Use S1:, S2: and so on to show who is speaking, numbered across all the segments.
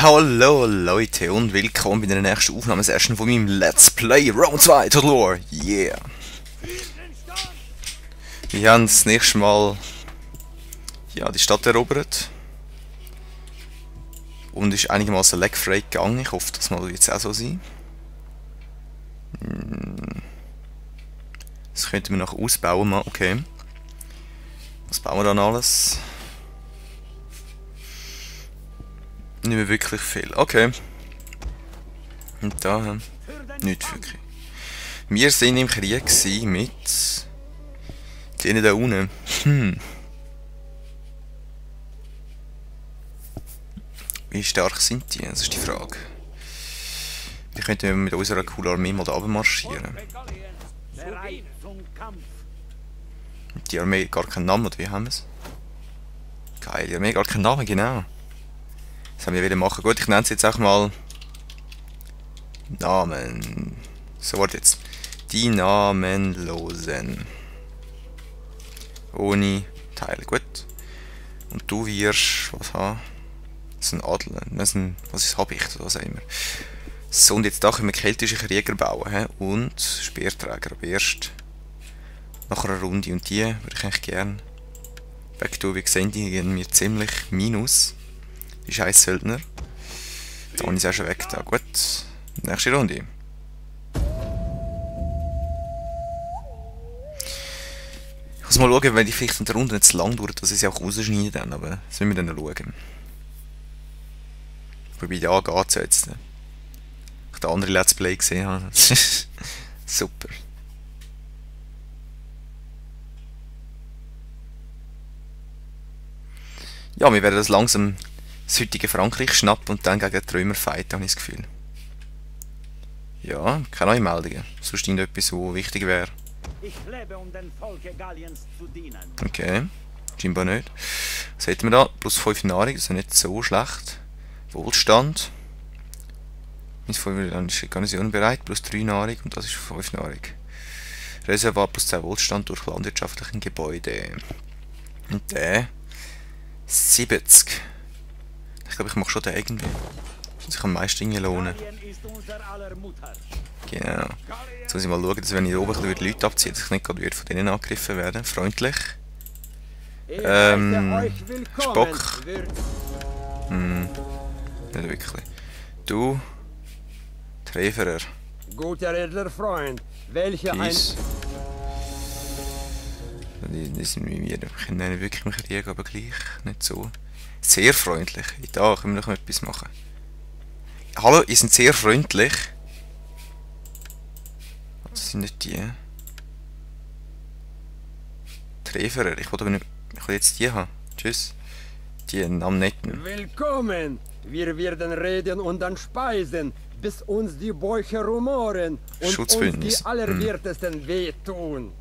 S1: Hallo Leute und willkommen bei der nächsten Aufnahmesession von meinem Let's Play Rome 2 Total War. Yeah! Wir haben das nächste Mal die Stadt erobert. Und ist einigermaßen leckfrei gegangen. Ich hoffe, das mal wird es auch so sein. Das könnten wir noch ausbauen. Okay. Was bauen wir dann alles? Nicht mehr wirklich viel. Okay. Und da nichts wirklich. Wir sind im Krieg mit denen da unten. Wie stark sind die? Das ist die Frage. Wir könnten mit unserer coolen Armee mal da runter marschieren. Die Armee hat gar keinen Namen, oder wie haben wir es? Geil, die Armee hat gar keinen Namen, genau. Das haben wir wieder machen. Gut, ich nenne es jetzt auch mal Namen. So, warte jetzt. Die Namenlosen. Ohne Teile, gut. Und du wirst was haben? Das ist ein Adler. Das ist ein, was ist Habicht oder was auch immer. So, und jetzt da können wir keltische Krieger bauen. He? Und Speerträger. Aber erst nach einer Runde. Und die würde ich eigentlich gerne wegtun. Wie sehen, die gehen mir ziemlich minus. Die scheiß Söldner. Da habe ich es auch schon weg. Da. Gut. Nächste Runde. Ich muss mal schauen, wenn die vielleicht in der Runde nicht zu lang dauert, dass ich sie auch rausschneiden dann, aber das müssen wir dann schauen. Wobei, ja, geht es jetzt. Ich den anderen Let's Play gesehen habe. Super. Ja, wir werden das langsam das heutige Frankreich schnappen und dann gegen die Römer fighten, habe ich das Gefühl. Ja, keine neuen Meldungen. Sonst irgendetwas, was wichtig wäre.
S2: Ich lebe, um dem Volke Galliens zu dienen.
S1: Okay, scheinbar nicht. Was hätten wir da? Plus 5 Nahrung, das ist nicht so schlecht. Wohlstand. Ist Garnison bereit, plus 3 Nahrung und das ist 5 Nahrung. Reservoir plus 2 Wohlstand durch landwirtschaftlichen Gebäude. Und der 70. Ich glaube, ich mache schon den irgendwie. Das sich am meisten lohnen. Genau. Jetzt muss ich mal schauen, dass wenn ich oben ein bisschen Leute abziehe, dass ich nicht gerade von denen angegriffen werde. Freundlich. Spock. Nicht wirklich. Du. Treverer.
S3: Guter edler Freund, welcher
S1: Peace. Die sind wie wir. Wir kennen wirklich im Krieg, aber gleich nicht so. Sehr freundlich. Da können wir noch etwas machen. Hallo, ihr seid sehr freundlich. Das sind nicht die. Treverer. Ich wollte aber nicht. Ich will jetzt die haben. Tschüss. Die am netten.
S3: Willkommen! Wir werden reden und dann speisen, bis uns die Bäuche rumoren und uns die allerwertesten wehtun.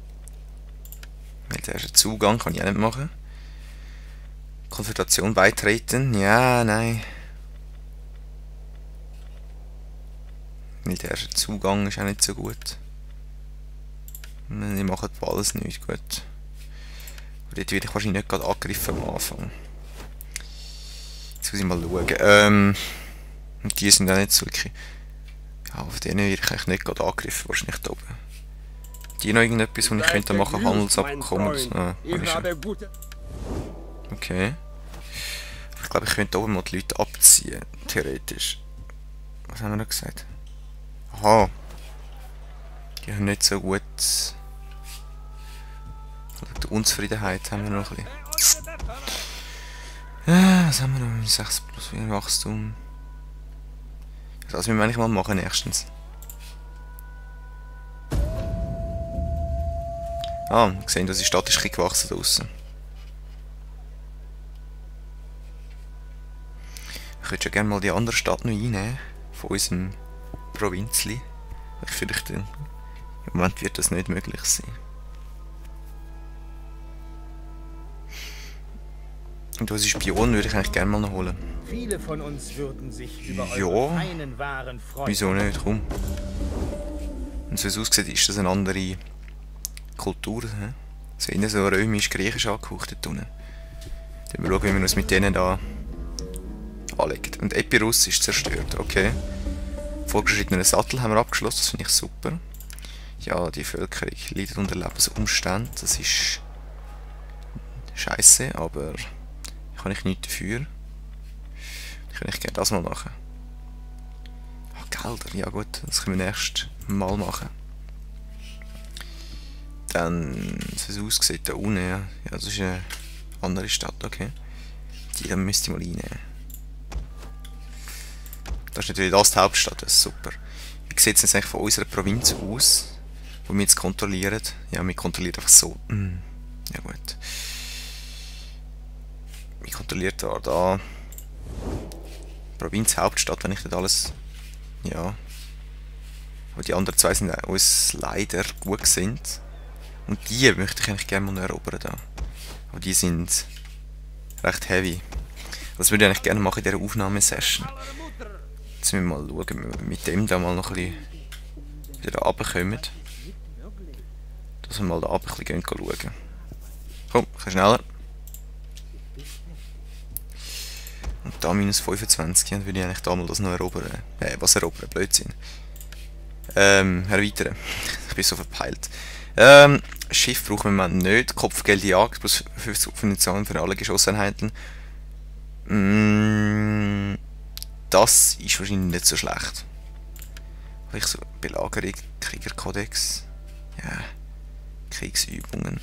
S1: Mit der ersten Zugang kann ich auch nicht machen. Konfrontation beitreten? Ja, nein. Mit der ersten Zugang ist auch nicht so gut. Die machen alles nicht gut. Und dort werde ich wahrscheinlich nicht gerade angegriffen am Anfang. Jetzt muss ich mal schauen. Und die sind auch nicht so wirklich. Ja, auf denen werde ich eigentlich nicht gerade angegriffen, wahrscheinlich da oben. Die noch irgendetwas, was ich könnte machen, Handelsabkommen. Okay. Ich glaube, ich könnte oben mal die Leute abziehen, theoretisch. Was haben wir noch gesagt? Aha. Die haben nicht so gut. Die Unzufriedenheit haben wir noch ein bisschen. Was haben wir noch? 6 plus 4 Wachstum. Das müssen wir eigentlich mal machen, erstens. Ah, wir sehen, dass die Stadt ist ein bisschen gewachsen draussen. Ich würde schon gerne mal die andere Stadt noch einnehmen. Von unserem Provinzli. Ich fürchte, im Moment wird das nicht möglich sein. Und unsere Spion würde ich eigentlich gerne mal noch holen.
S2: Viele von uns würden sich über eure feinen Waren freuen.
S1: Wieso nicht? Komm. Und so wie es aussieht, ist das eine andere Kultur. So innen so römisch-griechisch angehaucht dort unten. Dann schauen wir, wie wir uns mit denen da anlegen. Und Epirus ist zerstört, okay. Vorgeschrittenen Sattel haben wir abgeschlossen, das finde ich super. Ja, die Bevölkerung leidet unter Lebensumständen, das ist scheiße, aber kann ich nichts dafür. Ich kann gerne das mal machen. Ah, Gelder, ja gut, das können wir nächstes Mal machen. Dann, wie es aussieht, da unten, ja. Ja, das ist eine andere Stadt, okay. Die dann müsste ich mal reinnehmen. Das ist natürlich das die Hauptstadt, das ist super. Wie sieht es jetzt eigentlich von unserer Provinz aus, wo wir jetzt kontrollieren? Ja, wir kontrollieren einfach so. Ja gut. Wir kontrollieren da Provinz, Hauptstadt, wenn ich das alles... Ja. Aber die anderen zwei sind uns leider gut sind. Und die möchte ich eigentlich gerne mal erobern da. Aber die sind recht heavy. Das würde ich eigentlich gerne machen in dieser Aufnahmesession. Jetzt müssen wir mal schauen, ob wir mit dem da mal noch ein bisschen wieder runterkommen. Dass wir mal da runter ein bisschen schauen. Komm, ein bisschen schneller. Und da minus 25, dann würde ich eigentlich da mal das noch erobern. Was erobern? Blödsinn. Erweitern. Ich bin so verpeilt. Schiff brauchen wir nicht. Kopfgeld Jagd plus 50 Munition für alle Geschosseinheiten. Das ist wahrscheinlich nicht so schlecht. Vielleicht so Belagerung, Kriegerkodex. Ja. Kriegsübungen.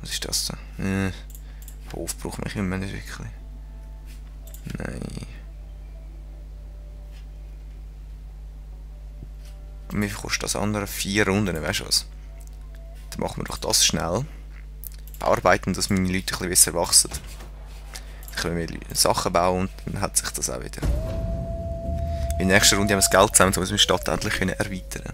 S1: Was ist das da? Hof brauchen wir immer nicht wirklich. Nein. Und wie viel kostet das andere? 4 Runden, weißt du was? Dann machen wir doch das schnell. Bearbeiten, dass meine Leute ein bisschen besser wachsen. Dann können wir Sachen bauen und dann hat sich das auch wieder. In der nächsten Runde haben wir das Geld zusammen, damit wir die Stadt endlich erweitern können.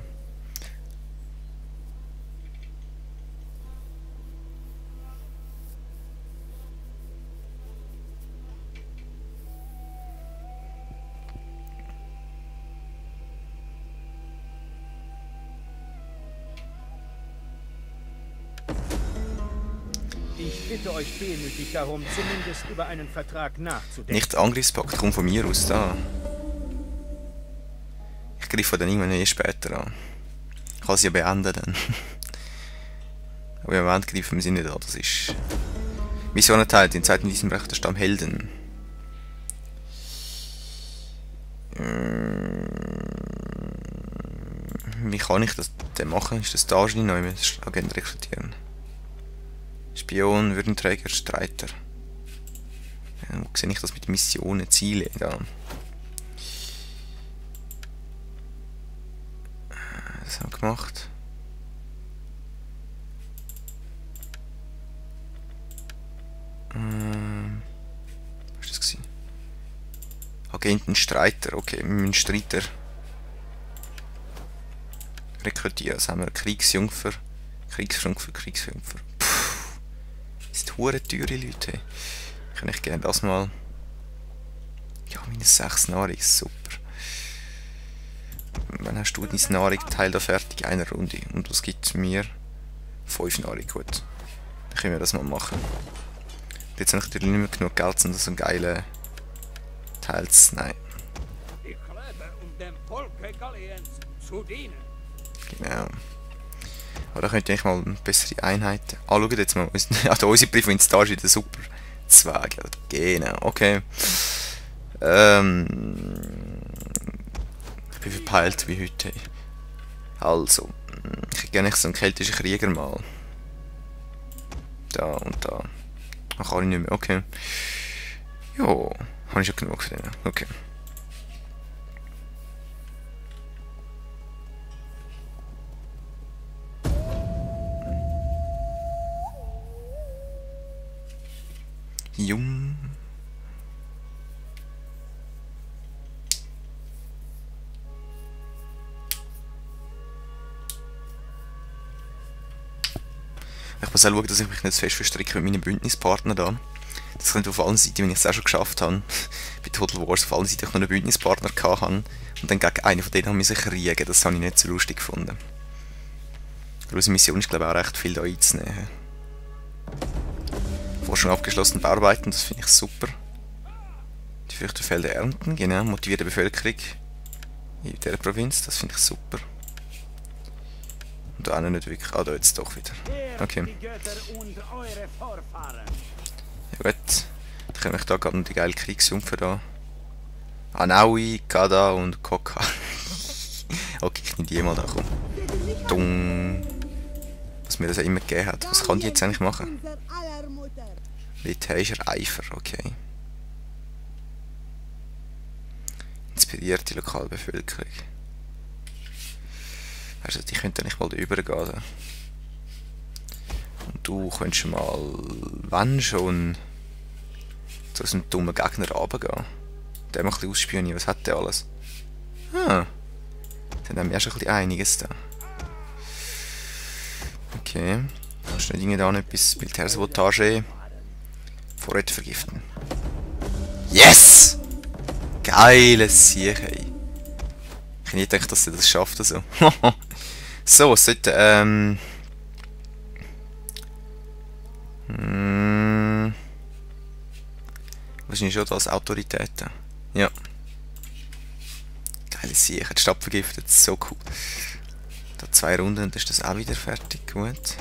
S2: Ich bitte euch demütig darum, zumindest über einen Vertrag nachzudenken.
S1: Nicht Angriffspakt, kommt von mir aus da. Ich greife dann irgendwann später an. Ich kann sie ja beenden dann. Aber im Moment greifen wir sie nicht an, das ist... Mission erteilt, in Zeiten diesem Recht der Stamm Helden. Wie kann ich das denn machen? Ist das da schon neu mit Agenten rekrutieren? Spion, Würdenträger, Streiter. Ja, wo sehe ich das mit Missionen, Ziele? Da. Das haben wir gemacht. Was war das? Agenten, Streiter. Okay, wir müssen Streiter rekrutieren. Das haben wir. Kriegsjungfer, Kriegsjungfer. Das sind hure teure Leute. Hey. Kann ich gerne das mal... Ja, minus 6 Nahrung, super. Wann hast du dein Nahrung-Teil da fertig? Eine Runde. Und was gibt mir? 5 Nahrung, gut. Dann können wir das mal machen. Und jetzt habe ich natürlich nicht mehr genug Geld, um so einen geilen Teil zu... Nein.
S4: Ich lebe, um dem Volke Galliens zu dienen.
S1: Genau. Aber da könnt ihr eigentlich mal eine bessere Einheit anschauen. Jetzt mal unsere Brief ins da ist wieder super. Zweig, genau, okay. Ich bin verpeilt wie heute. Also, ich hätte gerne so einen keltischen Krieger mal. Da und da. Ach, kann ich nicht mehr, okay. Ja, habe ich schon genug für den, okay. Jung. Ich muss auch schauen, dass ich mich nicht zu fest verstricke mit meinen Bündnispartnern da. Das könnte auf allen Seiten, wenn ich es auch schon geschafft habe, bei Total Wars auf allen Seiten ich noch einen Bündnispartner hatte und dann gegen einen von denen haben wir kriegen. Das habe ich nicht so lustig gefunden. Aber unsere Mission ist glaube ich auch recht viel da einzunehmen. Forschung abgeschlossen, bearbeiten, das finde ich super. Früchtefelder ernten, genau, motivierte Bevölkerung in dieser Provinz, das finde ich super. Und da auch nicht wirklich, da jetzt doch wieder. Okay. Ja gut, dann können wir da gerade noch die geile Kriegsjumpfer da. Anaui, Kada und Koka. Okay, ich nehme die mal da, komm. Dung. Was mir das ja immer gegeben hat. Was kann die jetzt eigentlich machen? Militärischer Eifer, okay. Inspiriert die lokale Bevölkerung. Also die könnten nicht mal da übergehen. Und du könntest mal, wenn schon, zu diesem dummen Gegner runtergehen. Der mal ein bisschen ausspionieren, was hat der alles? Ah, dann haben wir ja schon ein bisschen einiges da. Okay, kannst du nicht irgendwann etwas Militärsabotage Vorräte vergiften? Yes! Geiles Sieg, ey. Ich hätte nicht gedacht, dass sie das schafft. Also. So, es sollte, wahrscheinlich schon das Autoritäten. Ja. Geiles Sieg, hat die Stadt vergiftet, so cool. Da 2 Runden und dann ist das auch wieder fertig, gut.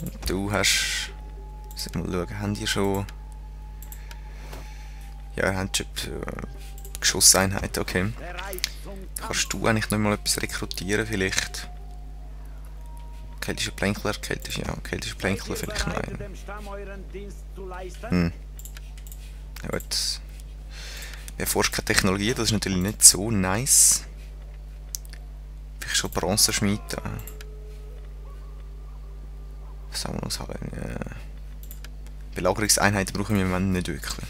S1: Und du hast... Soll mal schauen, haben die schon... Ja, ihr habt schon Geschosseinheiten, okay. Kannst du eigentlich noch mal etwas rekrutieren, vielleicht? Keltische Plänkler, keltische Plänkler vielleicht noch einen. Ja gut. Wer forscht keine Technologie, das ist natürlich nicht so nice. Vielleicht schon Bronzenschmied da. Was soll man noch sagen? Belagerungseinheiten brauchen wir im Moment nicht wirklich.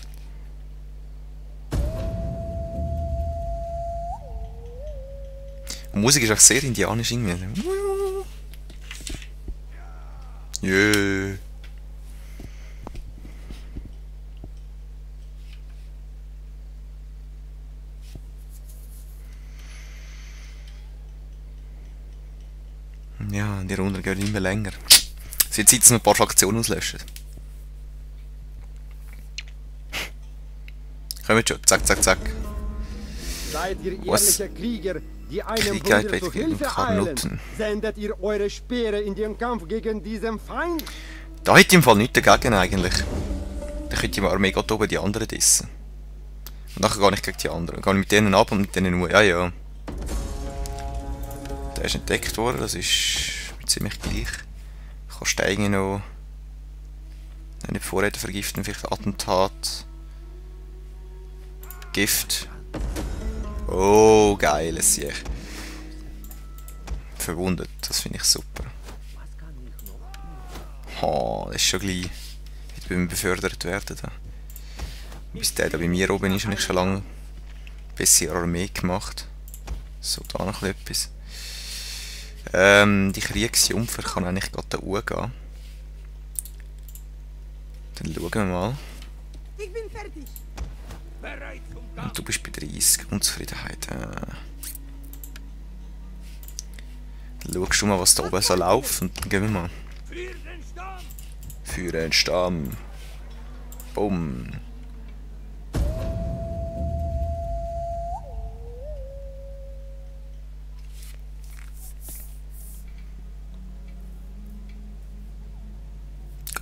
S1: Die Musik ist auch sehr indianisch irgendwie. Jö. Ja, die Runden gehen immer länger. Es wird Zeit, dass wir ein paar Fraktionen auslöschen. Kommt schon, zack, zack, zack.
S3: Seid ihr ehrliche Krieger, die einem
S1: Krieger
S3: Bruder zu Hilfe eilen? Sendet ihr eure Speere in den Kampf gegen diesen Feind?
S1: Da hätte ich im Fall nichts dagegen eigentlich. Dann könnte ich mal Armee gerade oben die anderen dissen. Und nachher gehe ich gegen die anderen. Gehe ich mit denen ab und mit denen nur. Ja, ja. Der ist entdeckt worden, das ist ziemlich gleich. Ich kann steigen noch. Nicht Vorräte vergiften, vielleicht Attentat. Gift. Oh, geiles Sieg. Verwundet, das finde ich super. Oh, das ist schon gleich. Jetzt will man befördert werden. Da. Bis der da bei mir oben ist, habe ich schon lange eine bessere Armee gemacht. So, da noch etwas. Die Kriegsjumpfer kann eigentlich gerade da hochgehen. Dann schauen wir mal.
S5: Ich bin fertig.
S1: Und du bist bei 30. Unzufriedenheit. Dann schaust du mal, was da oben so läuft. Und dann gehen wir mal. Für den Stamm. Bumm.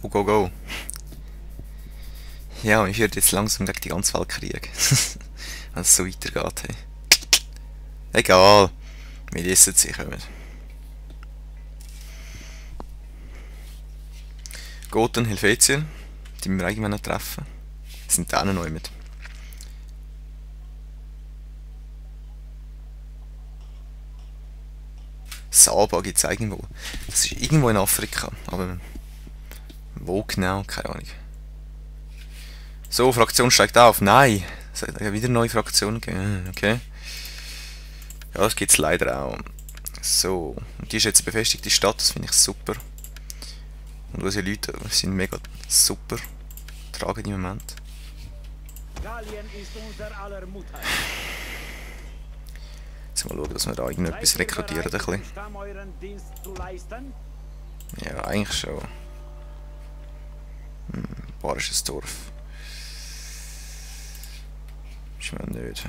S1: Go, go, go. Ja, ich werde jetzt langsam gegen die ganze Welt kriegen. Wenn es so weitergeht. Hey. Egal. Wir wissen es, kommen. Goten, Helvetien. Die müssen wir irgendwann noch treffen. Sind da noch mit. Saba gibt es irgendwo. Das ist irgendwo in Afrika. Aber wo genau? Keine Ahnung. So, Fraktion steigt auf. Nein! Es hat ja wieder neue Fraktionen gegeben. Okay. Ja, das gibt es leider auch. So. Und die ist jetzt eine befestigte Stadt. Das finde ich super. Und unsere Leute sind mega super. Tragen im Moment. Jetzt mal schauen, dass wir da irgendetwas rekrutieren. Ein bisschen. Ja, eigentlich schon. Bayerisches Dorf. wir nicht.